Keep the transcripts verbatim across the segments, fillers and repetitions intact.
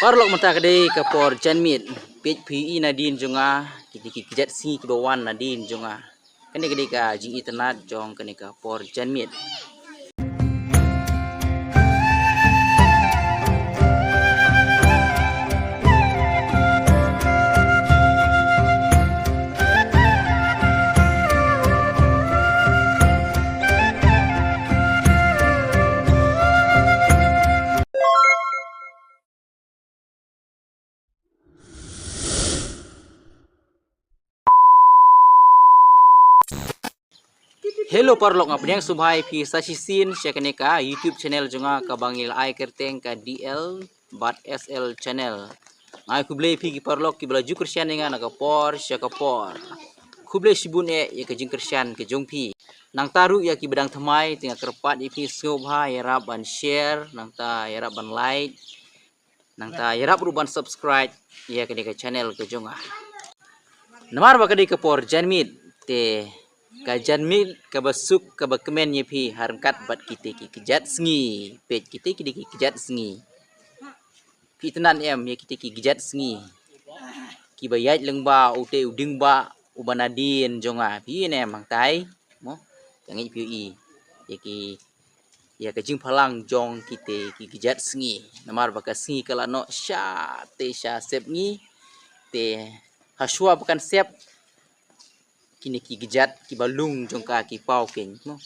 Paralok, mynta ka dei ka por janmiet. Peit phi i nadien jong nga, ki dei ki kjat sngi kiba wan nadien jong nga. Kane ka dei ka jingitynnad jong kane ka por janmiet. Hello paralok, nga pdiang sngewbha ïa phi sa shisien sha kane ka YouTube channel jong nga kaba ngi la ai kyrteng ka D L bad S L channel. Nga ai khublei ïa phi ki paralok kiba la ju kyrshan ïa nga na ka por sha ka por. Khublei shibun eh ïa ka jingkyrshan ka jong phi. Nangta ruh ïa kiba dang thymmai te nga kyrpad ïa phi sngewbha ïarap ban share, nangta ïarap ban like, nangta ïarap ruh ban subscribe ïa kane ka channel ka jong nga. Namar ba ka dei ka por janmiet, te ka janmiet kaba suk kaba kmen ïa phi ha ryngkat bad kite ki kjat sngi. Peit kite ki dei ki kjat sngi. Phi itynnad em ïa kite ki kjat sngi kiba ïaid lyngba utei u dieng ba uba nadien jong nga. Phi i ne em hangtai? Mo, ka ngeit phi i ïa ki, ïa ka jingphalang jong kite ki kjat sngi. Namar ba ka sngi ka la noh sha te sha sep ngi, te ha shuwa ba kan sep kine ki kjat kiba lung jong ka ki paw keiñ, mo.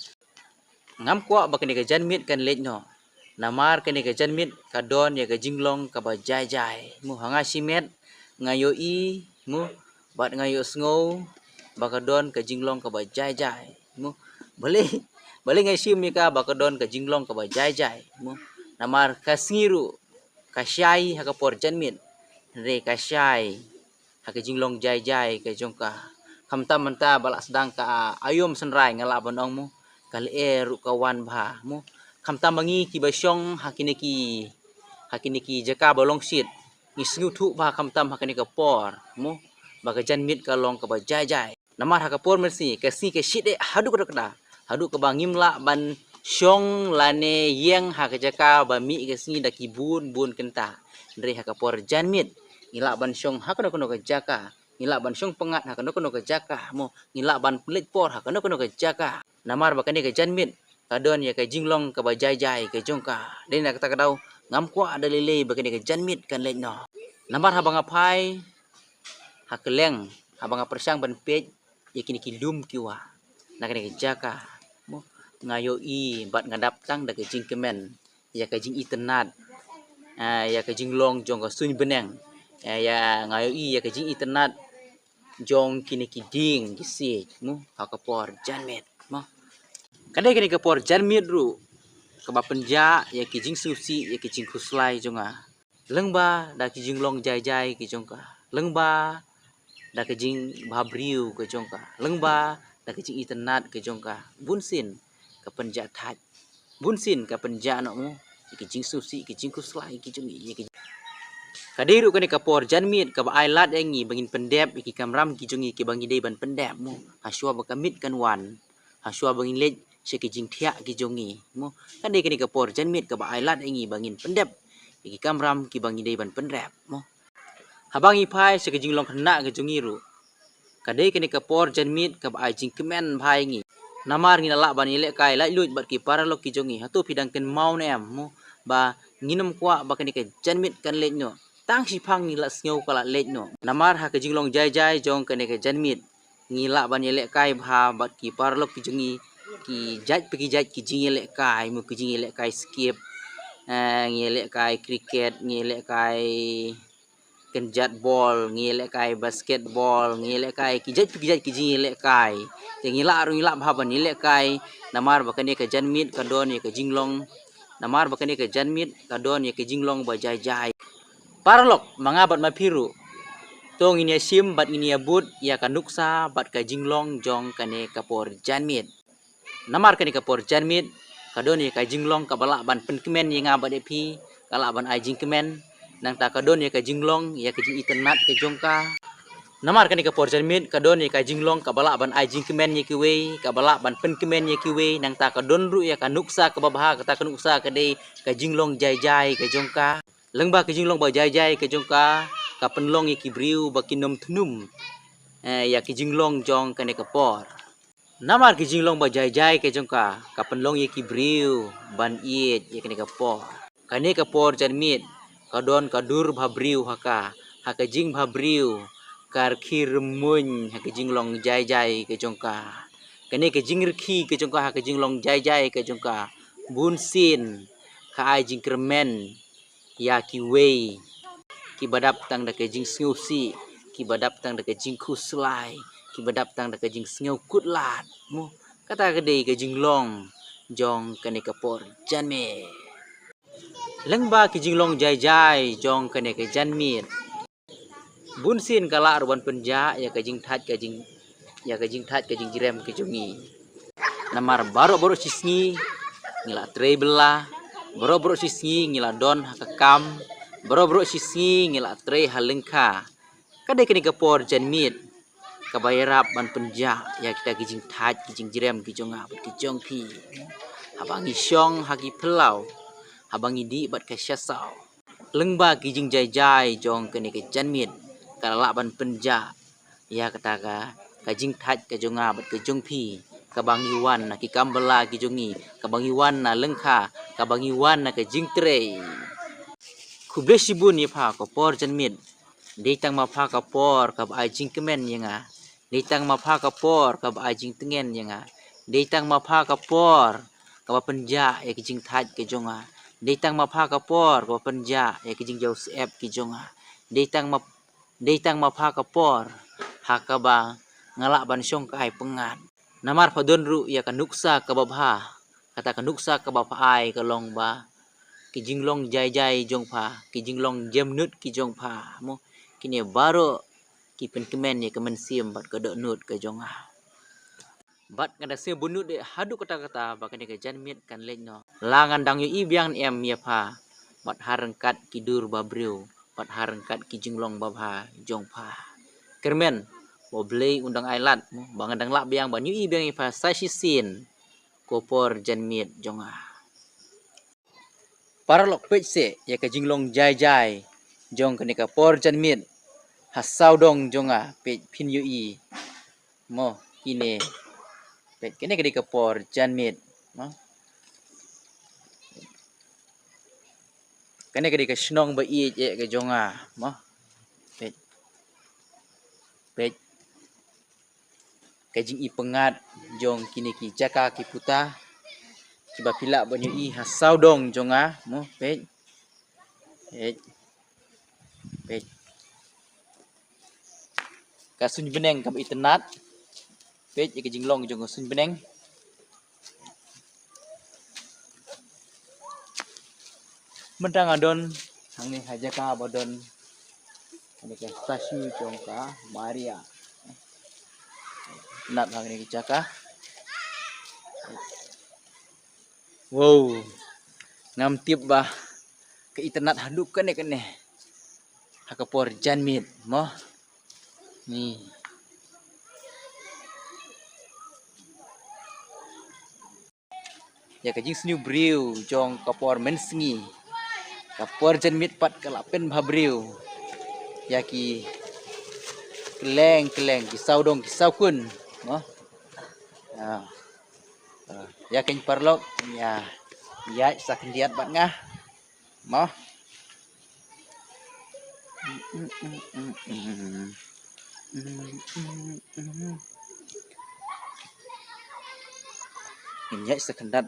Ngam kwah ba kane ka janmiet kan leit noh. Namar kane ka janmiet ka don ïa ka jinglong kaba jai jai, mo. Ha nga shimet nga ïohi, mo, bad nga ïohsngew ba ka don ka jinglong kaba jai jai, mo. Balei, balei nga shim ïa ka ba ka don ka jinglong kaba jai jai, mo. Namar ka sngi ruh ka shai ha ka por janmiet, hynrei ka shai ha ka jinglong jai jai ka jong ka. Khamtam mynta ba la sdang ka aïom synrai nga lah ban ong, mo, ka lyer ruh ka wan bha, mo. Khamtam ma ngi kiba shong ha kine ki, ha kine ki jaka ba long shit, ngi sngewthuh bha khamtam ha kane ka por, mo, ba ka janmiet ka long kaba jai jai. Namar ha ka por mynsngi ka sngi ka shit eh haduh katta katta, haduh kaba ngim lah ban shong lane ïeng ha ka jaka ba mih ka sngi da ki bun bun kynta. Hynrei ha ka por janmiet ngi lah ban shong ha kano kano ka jaka, ngi lah ban shong pyngngad ha kano kano ka jaka, mo, ngi lah ban pynleit por ha kano kano ka jaka. Namar ba kane ka janmiet ka don ïa ka jinglong kaba jai jai ka jong ka. Dei na kata ka daw ngam kwah da lei lei ba kane ka janmiet kan leit noh. Namar haba nga phai ha kylleng, haba nga pyrshang ban peit ïa kine ki lum ki wah na kane ka jaka, mo, nga ïohi bad nga dap tang da ka jingkmen ïa ka jingitynnad, ah, ïa ka jinglong jong ka suiñ bneng. Ah, ïa, nga ïohi ïa ka jingitynnad jong kine ki dieng ki siej, mo, ha ka por janmiet, mo. Ka dei kane ka por janmiet ruh kaba pynjah ïa ki jingsngewsih, ïa ki jingkhuslai jong nga. Lyngba da ki jinglong jai jai ki jong ka, lyngba da ka jingbha briew ka jong ka, lyngba da ka jingitynnad ka jong ka, bunsien ka pynjah thait, bunsien ka pynjah noh, mo, ïa ki jingsngewsih, ki jingkhuslai ki jong ngi, ïa ki. Ka dei ruh kane ka por janmiet kaba ai lad ïa ngi ba ngin pyndep ïa ki kamram ki jong ngi kiba ngi dei ban pyndep, mo, ha shuwa ba ka miet kan wan, ha shuwa ba ngin leit sha ki jingthiah ki jong ngi, mo. Ka dei kane ka por janmiet kaba ai lad ïa ngi ba ngin pyndep ïa ki kamram kiba ngi dei ban pyndep, mo. Haba ngi phai sha ka jinglong khynnah ka jong ngi ruh, ka dei kane ka por janmiet kaba ai jingkmen bha ïa ngi. Namar ngin lah ban ïalehkai laitluid bad ki paralok ki jong ngi. Hato phi dang kynmaw ne em, mo, ba ngin ym kwah ba kane ka janmiet kan leit noh? Tang shiphang ngi la sngew ka la leit noh. Namar ha ka jinglong jai jai jong kane ka janmiet ngi lah ban ïalehkai bha bad ki paralok ki jong ngi, ki jait pa ki jait ki jingïalehkai, mo, ki jingïalehkai skip, eh, ngi ïalehkai cricket, ngi ïalehkai kynjat bol, ngi ïalehkai basketball, ngi ïalehkai ki jait pa ki jait ki jingïalehkai. Te ngi lah ruh ngi lah bha ban ïalehkai, namar ba kane ka janmiet ka don ïa ka jinglong, namar ba kane ka janmiet ka don ïa ka jinglong ba jai jai. Paralok, ma nga bad ma phi ruh, to ngin ïa shim bad ngin ïa bud ïa ka nuksa bad ka jinglong jong kane ka por janmiet. Namar kane ka por janmiet ka don ïa ka jinglong kaba lah ban pynkmen ïa nga bad ïa phi, ka lah ban ai jingkmen. Nangta ka don ïa ka jinglong ïa ka jingitynnad ka jong ka. Namar kane ka por janmiet ka don ïa ka jinglong kaba lah ban ai jingkmen ïa kiwei, kaba lah ban pynkmen ïa kiwei. Nangta ka don ruh ïa ka nuksa kaba bha, kata ka nuksa ka dei ka jinglong jai jai ka jong ka. Lyngba ki jinglong ba jai jai ka jong ka, ka pynlong ïa ki briew ba kin ym thnum, eh, ïa ki jinglong jong kane ka por. Namar ki jinglong ba jai jai ka jong ka, ka pynlong ïa ki briew ban ïeit ïa kane ka por. Kane ka por janmiet, ka don ka dur bhabriew ha ka, ha ka jingbhabriew, ka rkhie rymmuiñ ha ka jinglong jai jai ka jong ka. Kane ka jingrkhie ka jong ka ha ka jinglong jai jai ka jong ka, bun sien ka ai jingkyrmen ïa kiwei kiba dap tang da ka jingsngewsih, kiba dap tang da ka jingkhuslai, kiba dap tang da ka jingsngew kut lad. Mo, kata ka dei ka jinglong jong kane ka por janmiet. Lyngba ki jinglong jai jai jong kane ka janmiet, bun sien ka lah ruh ban pynjah ïa ka jingthait ka jing, ïa ka jingthait ka jingjrem ka jong ngi. Namar baroh baroh shi sngi ngi la trei bylla, baroh baroh shi sngi ngi la don ha ka kam, baroh baroh shi sngi ngi la trei ha lyngkha. Ka dei kane ka por janmiet kaba ïarap ban pynjah ïa kita ki jingthait ki jingjrem ki jong nga bad ki jong phi. Haba ngi shong ha ki phyllaw, haba ngi dih bad ka shasaw, lyngba ki jingjai jai jong kane ka janmiet, ka lah ban pynjah ïa kata ka, ka jingthait ka jong nga bad ka jong phi, kaba ngi wan na ki kam bylla ki jong ngi, kaba ngi wan na lyngkha, kaba ngi wan na ka jingtrei. Khublei shibun ïa pha ka por janmiet. Dei tang ma pha ka por kaba ai jingkmen ïa nga. Dei tang ma pha ka por kaba ai jingtngen ïa nga. Dei tang ma pha ka por kaba pynjah ïa ki jingthait ki jong nga. Dei tang ma pha ka por kaba pynjah ïa ki jingjaw syep ki jong nga. Dei tang ma, dei tang ma pha ka por ha kaba nga lah ban shong ka ai pyngngad. Namar pha don ruh ïa ka nuksa kaba bha, kata ka nuksa kaba pha ai ka long ba ki jinglong jai jai jong pha, ki jinglong jemnud ki jong pha, mo, kine baroh ki pynkmen ïa ka mynsiem bad ka dohnud ka jong nga. Bad nga da sngewbha nud eh haduh katta katta ba kane ka janmiet kan leit noh la ngan dang ïohi biang ne em ïa pha bad ha ryngkat ki dur ba briew bad ha ryngkat ki jinglong ba bha jong pha. Kyrmen ba U Blei un dang ai lad, mo, ba ngan dang lah biang ban ïohi biang ïa pha sa shisien ko por janmiet jong nga. Paralok, peit seh ïa ka jinglong jai jai jong kane ka por janmiet ha sawdong jong nga, peit phin ïohi. Mo, kine, peit kane ka dei ka por janmiet, mo. Kane ka dei ka shnong ba ïeit eh ka jong nga, mo. Peit. Peit. Ka jingipyngngad jong kine ki jaka ki puta kiba phi lah ban ïohi ha sawdong jong nga, mo, peit. Peit. Peit. Ka suiñ bneng kaba itynnad. Peit ïa ka jinglong jong ka suiñ bneng. Mynta nga don hangne ha jaka ba don kane ka statue jong ka Maria. Itynnad hangne ka jaka. Wow. Ngam tip ba ka itynnad haduh kane kane ha ka por janmiet, mo. Ni. Ïa ka jingsniew briew jong ka por mynsngi, ka por janmiet pat ka la pynbha briew ïa ki kylleng kylleng, ki sawdong ki sawkun, mo. Ïa. Ïa, kine paralok, ïa, ïaid sa khyndiat bad nga. Mo. Ngin ïaid sa khyndiat.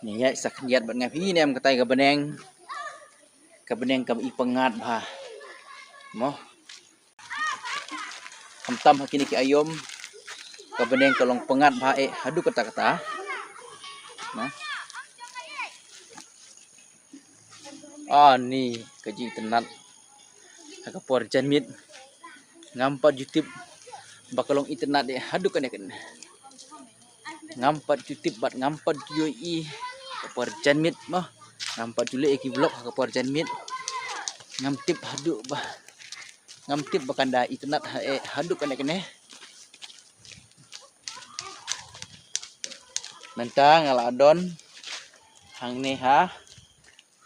Ngin ïaid sa khyndiat bad nga phi ne em, katai ka bneng. Ka bneng kaba ipyngngad bha. Mo. Khamtam ha kine ki aïom, ka bneng ka long pyngngad bha eh haduh katta katta. Na. Ani ka jingitynnad ha ka por janmiet. Ngam pat ju tip ba ka long itynnad eh haduh kane kane. Ngam pat ju tip bad ngam pat ju ïohi ha ka por janmiet mo. Ngam pat ju leh ïa ki vlog ha ka por janmiet. Ngam tip haduh ba, ngam tip ba kan da itynnad ha, eh, haduh kane kane. Mynta nga la don hangne ha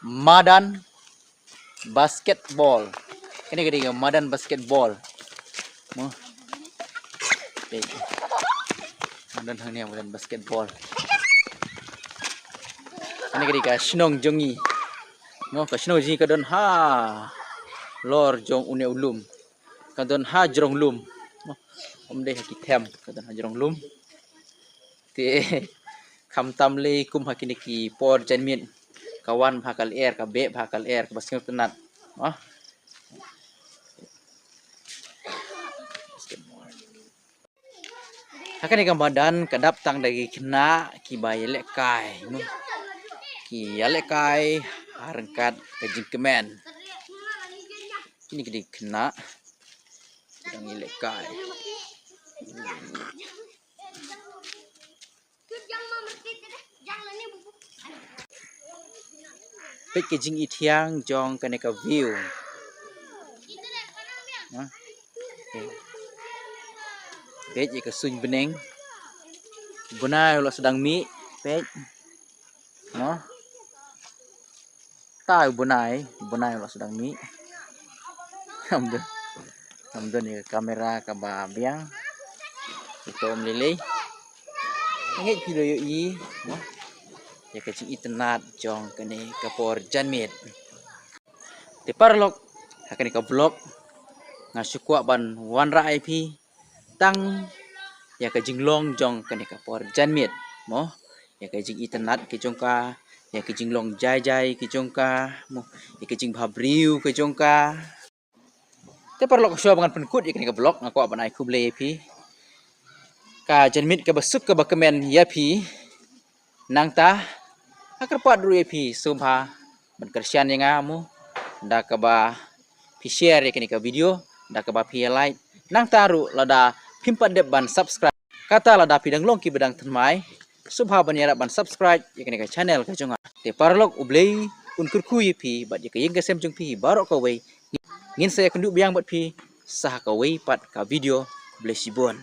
madan Basketball. Kane ka dei ka madan basketball. Mo. Peit. Madan hangne madan basketball. Kane ka dei ka shnong jong ngi. Mo, ka shnong jong ngi ka don halor jong une u lum. Ka don hajrong lum. Mo. Ym dei ha ki them, ka don hajrong lum. Te khamtam lei kum ha kine ki por janmiet. Ka wan bha ka lyer, ka beh bha ka lyer, kaba sngewtynnat. Ah. Ha kane ka madan ka dap tang da ki khynnah kiba ïalehkai, no? Ki ïalehkai ha ryngkat ka jingkmen. Kine ki dei ki khynnah ki dang ïalehkai. Peit ka jingithiang jong kane ka view. Ha? Peit ïa ka suiñ bneng. Bnai u la sdang mih, peit. Mo. Tai u bnai, u bnai u la sdang mih. Ngam don, ngam don ïa ka kamera kaba biang. Ito ym lei lei. Ngeit phi la ïohi, mo. Ïa ka jingitynnat jong kane ka por janmiet. Te paralok, ha kane ka vlog nga shu kwah ban wanrah ïa phi tang ïa ka jinglong jong kane ka por janmiet, mo. Ïa ka jingitynnat ka jong ka, ïa ka jinglong jai jai ka jong ka, mo. Ïa ka jingbhabriew ka jong ka. Te paralok, shuwa ba ngan pynkut ïa kane ka vlog, nga kwah ban ai khublei ïa phi. Ka janmiet kaba suk kaba kmen ïa phi. Nangta nga kyrpad ruh ïa phi sngewbha ban kyrshan ïa nga, mo, da kaba phi share ïa kane ka video, da kaba phi like. Nangta ruh lada phim pat dep ban subscribe, kata lada phi dang long kiba dang thymmai, sngewbha ban ïarap ban subscribe ïa kane ka channel ka jong nga. Te paralok, U Blei un kyrkhu ïa phi bad ïa ka ïing ka sem jong phi baroh kawei. Ngin sa ïakynduh biang bad phi sa ha kawei pat ka video. Khublei shibun.